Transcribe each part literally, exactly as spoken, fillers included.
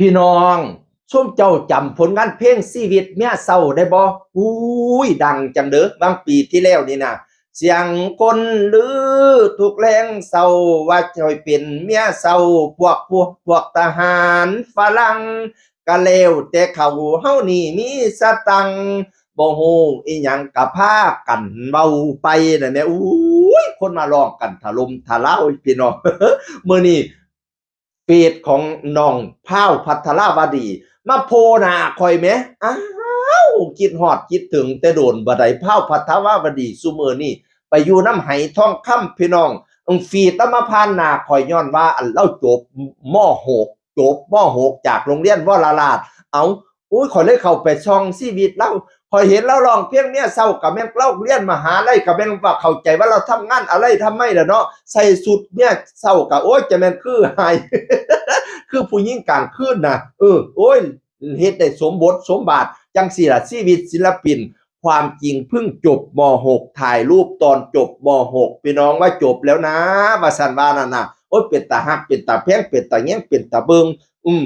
พี่น้อง ซุมเจ้าจำผลงานเพลงชีวิตเมียเศร้าได้บ่? อุ้ย ดังจังเด้อ บางปีที่แล้วนี่นะ เสียงคนลือทุกแรงเศร้า ว่าคอยเป็นเมียเศร้า พวกพวกพวกทหารฝรั่ง ก็แล้วแต่เขา เฮานี่มีสตังค์ บ่ฮู้อีหยังก็พากันเว้าไปนั่นแหละ อุ้ย คนมาร้องกันถล่มทลายพี่น้อง มื้อนี้ เฟซของน้องพราวพัทราวดี มาโผล่หน้าข่อยแหม อ้าว คิดฮอดคิดถึงแต่โดนบ่ได้ พราวพัทราวดี ซุมื้อนี้ไปอยู่นำไหทองคำพี่น้อง อืม ฟีดลาวมาผ่านหน้าข่อยย้อนว่า อันลาวจบ ม.หก จบ ม.หก จากโรงเรียนวรราช เอ้า อุ้ย ข่อยเลยเข้าไปส่องชีวิตลาว ข่อยเห็นลาวร้องเพลงเมียเศร้า ก็แม่นลาวเรียนมหาลัย ก็แม่นว่าเข้าใจว่าลาวทำงานอะไรทำไมล่ะเนาะ ใส่ชุดเมียเศร้าก็ โอ้ย จะแม่นคือหาย คือผู้หญิงกลางคืนนะ เออ โอ้ย เฮ็ดได้สมบทสมบาท จังซี่ล่ะชีวิตศิลปิน ความจริงเพิ่งจบ ม.หก ถ่ายรูปตอนจบ ม.หก พี่น้องว่าจบแล้วนะ ว่าซั่นว่านั่นน่ะ โอ้ย เป็นตาฮัก เป็นตาแพง เป็นตาแยง เป็นตาเบิ่ง อืม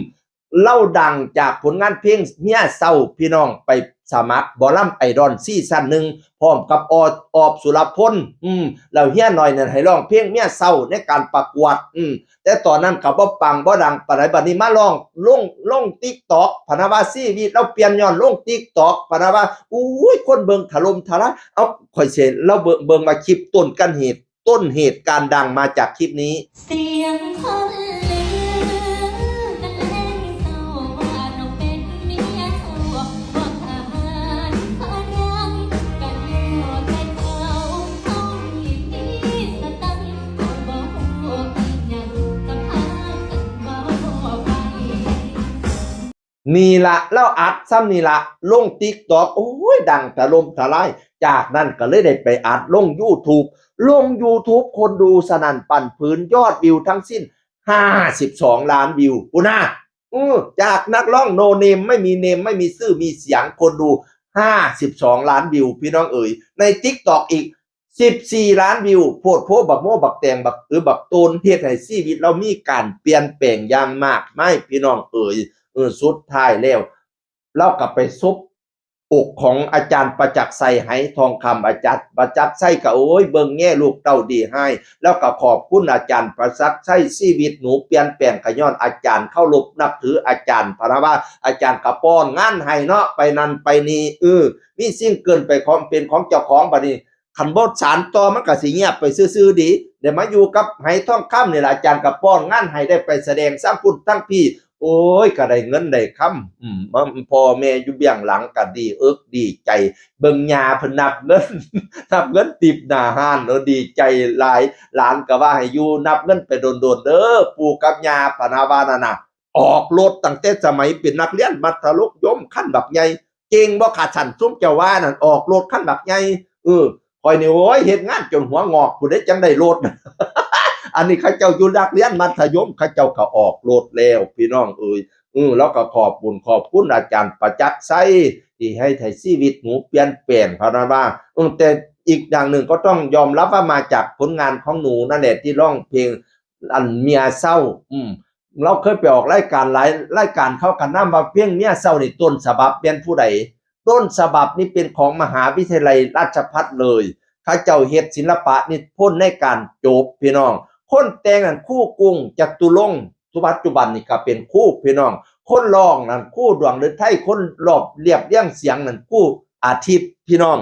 ลาวดังจากผลงานเพลงเมียเศร้า พี่น้องไปสมัครหมอลำไอดอลซีซั่นหนึ่ง พร้อมกับออ ออบสุรพล อืม แล้วเฮียหน่อยนั่นให้ร้องเพลงเมียเศร้าในการประกวด อืม แต่ตอนนั้นก็บ่ปังบ่ดังปานใด บัดนี้มาร้อง ลง ลง TikTok พะนะว่าชีวิตลาวเปลี่ยนย้อนลง TikTok พะนะว่า อุ้ย คนเบิ่งถล่มทลาย เอ้า ข่อยสิให้ลาวเบิ่ง เบิ่งว่าคลิปต้นกันเหตุ ต้นเหตุการณ์ดังมาจากคลิปนี้ เสียงคนลือกันแรงเศร้า ว่าน้องเป็นเมียเศร้า พวกทหารฝรั่ง กันแล้วแต่เขา เขานี่มีสตังค์ เขาบ่ฮู้อีหยัง ก็พากันเว้าไป นี่ละ ลาวอัดซ่ำนี่ละ ลง TikTok โอ้ย ดังถล่มทลาย จากนั้นก็เลยได้ไปอัดลง YouTube ลง YouTube คนดูสนั่นปั่นผืน ยอดวิวทั้งสิ้น ห้าสิบสองล้านวิว พุ้นนะ อือ จากนักร้อง no name ไม่มี name ไม่มีชื่อมีเสียง คนดู ห้าสิบสองล้านวิว พี่น้องเอ๋ย ใน TikTok อีก สิบสี่ล้านวิว โพดโพบักโมบักแตงบักอือบักโตน เฮ็ดให้ชีวิตลาวมีการเปลี่ยนแปลงอย่างมากมาย พี่น้องเอ๋ย เออ สุดท้ายแล้ว ลาวก็ไปซบอกของอาจารย์ประจักษ์ชัย ไหทองคำ อาจารย์ประจักษ์ชัยก็ โอ้ย เบิ่งแง่ลูกเต้าดีฮ้าย ลาวก็ขอบคุณอาจารย์ประจักษ์ชัย ชีวิตหนูเปลี่ยนแปลงก็ย้อนอาจารย์ เคารพนับถืออาจารย์ พะนะว่า อาจารย์ก็ป้อนงานให้เนาะ ไปนั่นไปนี่ เออ มีซิงเกิลไปของ เป็นของเจ้าของ บัดนี้ คันบ่สานต่อมันก็สิเงียบไปซื่อๆ ดี ได้มาอยู่กับไหทองคำนี่ล่ะ อาจารย์ก็ป้อนงานให้ ได้ไปแสดงทั้งพุ้นทั้งพี้ โอ้ย ก็ได้เงินได้คำ อืม พ่อแม่อยู่เบื้องหลังก็ดีอกดีใจ เบิ่งย่าเพิ่นนับเงิน นับเงินติปหน้าฮ้าน เออ ดีใจหลาย หลานก็ว่าให้อยู่นับเงินไปโดนๆ เด้อ ปู่กับย่า พะนะว่านั่นน่ะ ออกรถตั้งแต่สมัยเป็นนักเรียนมัธยมคันบักใหญ่ เก่งบ่ คันซั่น ซุมเจ้าว่านั่น ออกรถคันบักใหญ่ เออ ข่อยนี่ โอ้ย เฮ็ดงานจนหัวงอกพุ้นเด้ จั่งได้รถ อันนี้เขาเจ้าอยู่นักเรียนมัธยม เขาเจ้าก็ออกรถแล้ว พี่น้องเอ๋ย เออ ลาวก็ขอบบุญขอบคุณอาจารย์ประจักษ์ชัย ที่ให้ ให้ชีวิตหนูเปลี่ยนแปลง พะนะว่า เออ แต่อีกอย่างหนึ่งก็ต้องยอมรับว่ามาจากผลงานของหนูนั่นแหละ ที่ร้องเพลง อันเมียเศร้า อืม ลาวเคยไปออกรายการหลายรายการ เขาก็นำว่าเพลงเมียเศร้านี่ต้นฉบับแม่นผู้ใด ต้นฉบับนี่เป็นของมหาวิทยาลัยราชภัฏเลย เขาเจ้าเฮ็ดศิลปะนิพนธ์ในการจบ พี่น้อง คนแต่งนั่นครูกุ้ง จตุรงค์ ปัจจุบันนี่ก็เป็นครู พี่น้อง คนร้องนั่นครูดวงฤทัย คนร้องเรียบเรียงเสียงนั่นครูอาทิตย์ พี่น้อง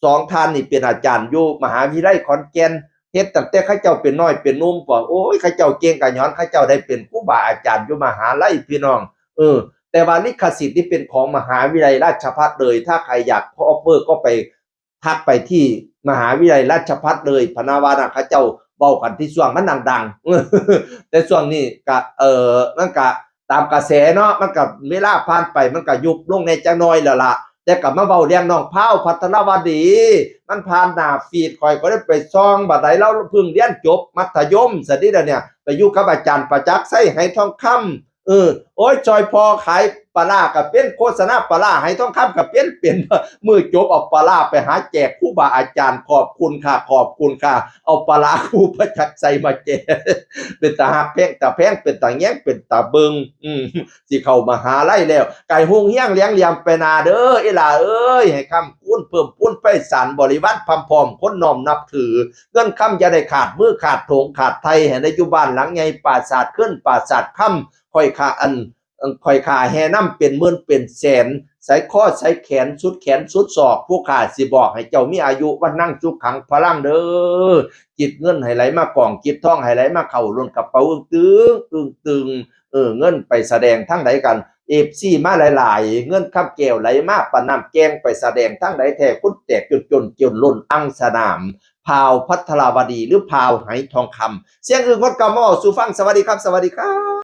สองท่านนี่เป็นอาจารย์อยู่มหาวิทยาลัยขอนแก่น เฮ็ดตั้งแต่เขาเจ้าเป็นน้อยเป็นหนุ่มพุ้น โอ้ย เขาเจ้าเก่งก็ย้อนเขาเจ้าได้เป็นครูบาอาจารย์อยู่มหาลัย พี่น้อง เออ แต่ว่าลิขสิทธิ์นี่เป็นของมหาวิทยาลัยราชภัฏเลย ถ้าใครอยาก cover ก็ไปทักไปที่มหาวิทยาลัยราชภัฏเลย พะนะว่านะ เขาเจ้าเว้ากันที่ช่วงมันดังๆ แต่ช่วงนี้ก็ เออ มันก็ตามกระแสเนาะ มันก็เวลาผ่านไปมันก็ยุบลงแหน่จักหน่อยแล้วล่ะ แต่ก็มาเว้าเรื่องน้องพราว พัทรวดี มันผ่านหน้าฟีดข่อย ก็ได้ไปส่อง บัดใดลาวเพิ่งเรียนจบมัธยมซะดิล่ะเนี่ย ไปอยู่กับอาจารย์ประจักษ์ชัย ไหทองคำ เออ โอ้ย ซอยพ่อขาย ปลาร้าก็เป็น โฆษณาปลาร้าไหทองคำก็เป็น เป็น มื้อจบเอาปลาร้าไปหาแจกครูบาอาจารย์ ขอบคุณค่ะ ขอบคุณค่ะ เอาปลาร้าครูประจักษ์ชัยมาแจก เป็นตาฮักแพงตาแพง เป็นตาแยงเป็นตาเบิ่ง อืม สิเข้ามหาลัยแล้ว ไก่ฮุงเฮียงเลี้ยงเหลี่ยมไปหน้าเด้อ อีหล่าเอ้ย ให้ค้ำคูณเพิ่มพูนไพศาล บริวารพร่ำพร้อมคนน้อมนับถือ เงินคำอย่าได้ขาดมือขาดโถงขาดไท ให้ได้อยู่บ้านหลังใหญ่ ปราสาทเงินปราสาทคำ ค่อยค่าอัน เอิ่ม ค่อยค่าแห่นำเป็นหมื่นเป็นแสน ใส่คอใส่แขนสุดแขนสุดศอก ผู้ข้าสิบอกให้เจ้ามีอายุวรรณังสุขังพลังเด้อ จิตเงินให้ไหลมากอง จิตทองให้ไหลมาเข้าล้นกระเป๋า อึ้งตึง อึ้งตึง เออ เงินไปแสดงทางใดกัน เอฟซี มาหลายๆ เงินคำแก้วไหลมาปานน้ำแกง ไปแสดงทางใดแท้ คนแตกจนจนจนล้นอังสนาม พาวพัทราวดีหรือพาวไหทองคำ เสียงอึ้งงดกำมอสู่ฟัง สวัสดีครับ สวัสดีครับ